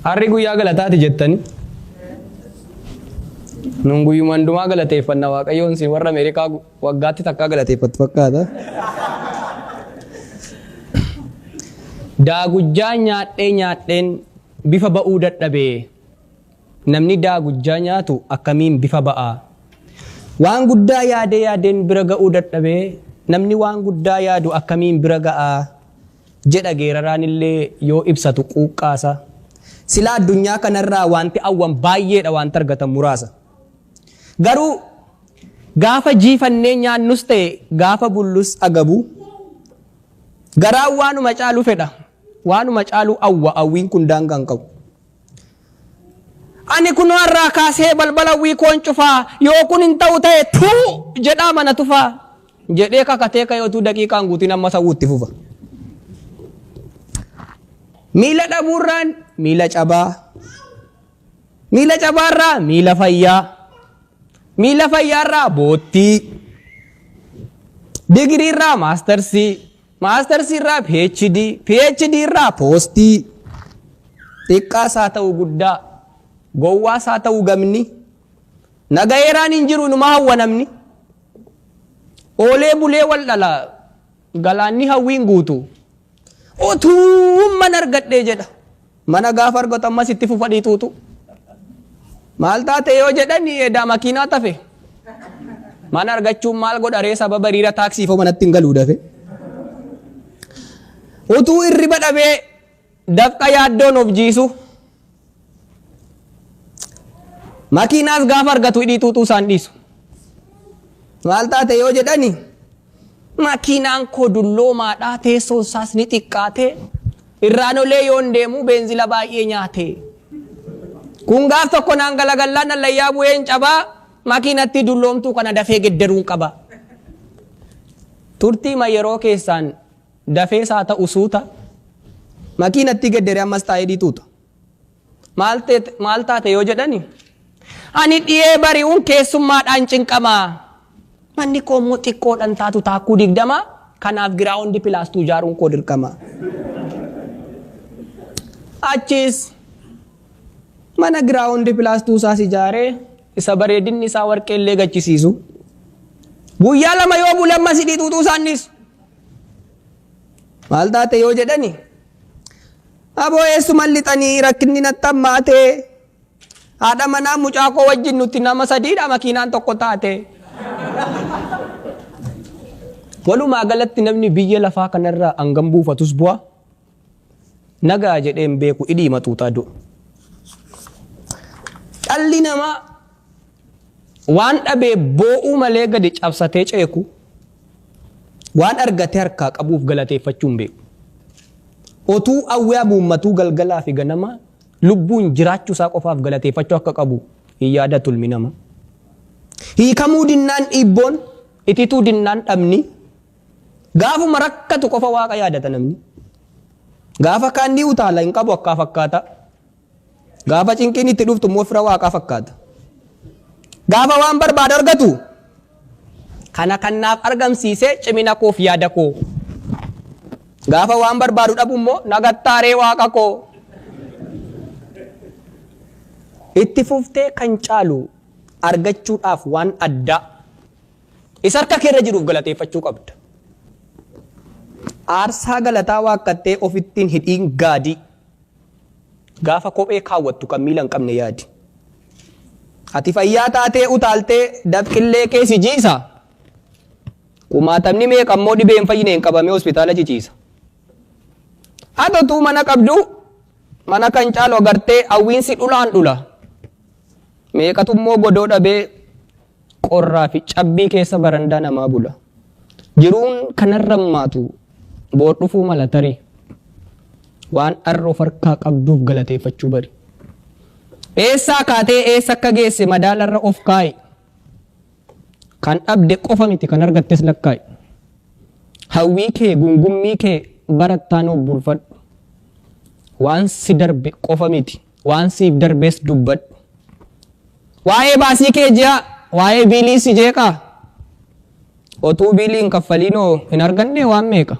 Har'i guyyaa galataati jettani. Nun guyyuma hundumaa galateeffanna Waaqayyoon si warra Ameerikaa waggaatti takkaa galateeffattu fakkaata. Daagujjaa nyaadhee nyaadheen bifa ba'uu dadhabee. Namni daagujjaa nyaatu akkamiin bifa ba'aa? Waan guddaa yaadee yaadeen bira ga'uu dadhabee namni waan guddaa yaadu akkamiin bira ga'aa? Jedha geeraraan illee yoo ibsatu quuqqaasa. Silaa addunyaa kanarraa wanti awwan baay'eedha wanti argatan muraasa. Garuu gaafa jiifannee nyaannus ta'e gaafa bullus agabu garaan waanuma caalu fedha. Waanuma caalu awwa awwiin kun daangaa hin qabu. Ani kunoo har'aa kaasee balbala hawwii koon cufaa yoo kun hin ta'u ta'e tuu jedhaa mana tufaa jedhee kakatee ka'ee utuu daqiiqaan guutiin amma sawwuu itti fufa. Miila dhabuurraan miila cabaa. Miila cabaarraa miila fayyaa. Miila fayyaarraa boottii. Digiriirraa maastarsii. Maastarsiirraa PhD. PhD irraa poostii. Xiqqaas haa ta'u guddaa. Gowwaas haa ta'u gamni. Nagayeeraan hin jiru inuma hawwa namni. Oolee bulee wal dhala. Galaanni hawwiin guutu. Utuu mana argadhee jedha. Mana gaafa argatu ammas itti fufa dhiituutu. Maal taate yoo jedhani edaa makiinaa tafe. Mana argachuun maal godha ree sababa hiriira taaksiifoo manatti hin galuu dafe. Utuu hirriba dhabee dafqa yaaddoon of jiisu. Makiinaas gaafa argatu hidhii xuuxuu isaan dhiisu. Maal taate yoo jedhani makiinaan koo dulloomaadhaa teessoon isaas ni xiqqaate irraan olee yoon deemu beenzila baay'ee nyaate. Kun gaaf tokko naan galagallaan allayyaa bu'een cabaa makiinatti dulloomtuu kana dafee gedderuun qaba. Turtiima yeroo keessaan dafees haa ta'u suuta makiinatti gedderee ammas taa'ee dhiituuta. Maal taate yoo jedhani ani dhiyee bari'uun keessummaadhaan cinqamaa. Manni koo immoo xiqqoodhaan taatu taakkuu 20 kanaaf giraawundi pilaastuu ijaaruun koo dirqama. Achis mana giraawundi pilaastuu isaas ijaaree isa bareedinni isaa warqee illee gachisiisu. Guyyaa 2 yoo bule ammas hidhii xuuxuu isaan dhiisu. Maal taate yoo jedhani aboo eessuman lixanii rakkinni natti hammaate haadha manaa mucaa koo wajjin nuti nama sadiidha makiinaan tokko taate. Walumaa galatti namni biyya lafaa kanarraa hangam buufatus bu'a nagaa jedhee hin beeku hidhii maxuuxaa du'a. Dhalli namaa waan dhabee boo'uu malee gadi cabsatee ceeku waan argate harkaa qabuuf galateeffachuu hin beeku. Otuu hawwii hamuummatuu galgalaa fi ganama lubbuun jiraachuu isaa qofaaf galateeffachuu akka qabu hin yaadatu ilmi namaa. Hiikamuu dinnaan dhiibboon, itituu dinnaan dhabni, gaafuma rakkatu qofa waaqa yaadata namni. Gaafa kaan ni utaala hin qabu akkaa fakkaata. Gaafa cinqiin itti dhuftu immoo fira waaqaa fakkaata. Gaafa waan barbaadu argatu kana kan naaf argamsiise cimina koof yaada koo. Gaafa waan barbaadu dhabu immoo nagattaaree waaqa koo. Itti fuftee kan caalu argachuudhaaf waan addaa isa harka keerra jiruuf galateeffachuu qabda. Aarsaa galataa waakkattee ofittiin hidhiin gaadii. Gaafa kophee kaawwattu kan miila hin qabne yaadi. Ati fayyaa taatee utaaltee dafqillee kee si jiisa. Kumaatamni meeqa immoo dhibee hin fayyineen qabamee hospitaala ciciisa. Ati utuu mana qabdu mana kan caalu agartee hawwiinsi dhulaan dhula. Meeqatu immoo godoo dhabee qorraa fi cabbii keessa barandaa namaa bula. Jiruun kanarra hammaatu boor dhufuu mala tarii. Waan har'a of harkaa qabduuf galateeffachuu bari. Eessaa kaatee eessa akka geesse madaalarra of kaa'i. Kan dhabde qofa miti kan argattes lakkaa'i. Hawwii kee gungummii kee barattaan of bulfadhu. Waan si darbe qofa miti waan siif darbes dubbadhu. Waa'ee baasii kee ji'a waa'ee biilii si jeeqaa? Otuu biilii hin kaffaliinoo hin arganne waan meeqa?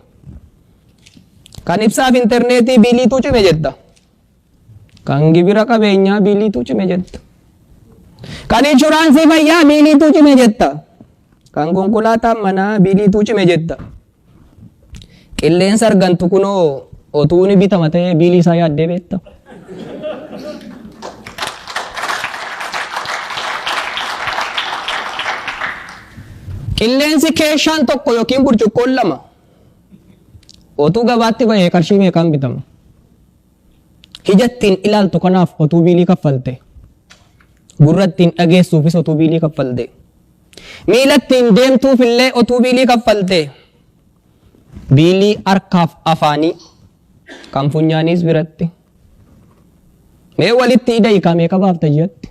Kan ibsaaf intarneetii biiliitu cime jetta. Kan gibira qabeenyaa biiliitu cime jetta. Kan inshuraansii fayyaa biiliitu cime jetta. Kan konkolaataan manaa biiliitu cime jetta. Qilleensa argantu kunoo otuu ni bitama ta'ee biilii isaa yaaddee beekta. Qilleensi keeshaan tokko yookiin burcuqqoon lama otuu gabaatti bahee qarshii meeqaan bitama? Ija ittiin ilaaltu kanaaf otuu biilii kaffalte. Gurra ittiin dhageessuufis otuu biilii kaffalte. Miila ittiin deemtuuf illee otuu biilii kaffalte. Biilii harkaaf afaanii kan funyaaniis biratti. Mee walitti ida'i kaa meeqa baafta ji'atti?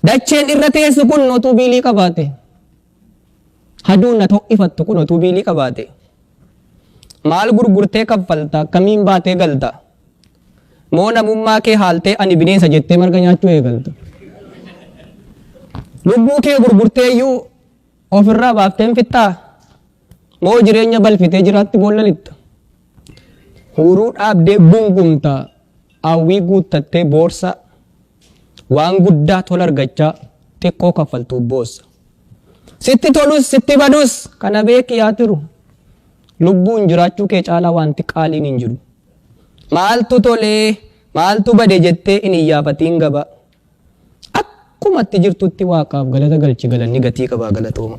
Dacheen irra teessu kun otuu biilii qabaate. Haduun na ho'ifattu kun otuu biilii qabaate. Maal gurgurtee kaffalta? Akkamiin baatee galta? Moo namummaa kee haaltee ani bineensa jettee marga nyaachuu eegalta? Lubbuu kee gurgurtee iyyuu ofirraa baaftee hin fixxaa? Moo jireenya balfitee jiraatti boolla lixxa? Huuruu dhaabdee gungumta, hawwii guuttattee boorsa, waan guddaa tola argachaa xiqqoo kaffaltuuf boossa. Sitti tolus sitti badus kana beeki yaa tiru. Lubbuun jiraachuu kee caalaa wanti qaaliin hin jiru. Maaltu tolee maaltu bade jettee hin iyyaafatiin gabaa. Akkuma itti jirtutti Waaqaaf galata galchi, galanni gatii qabaa. Galatooma.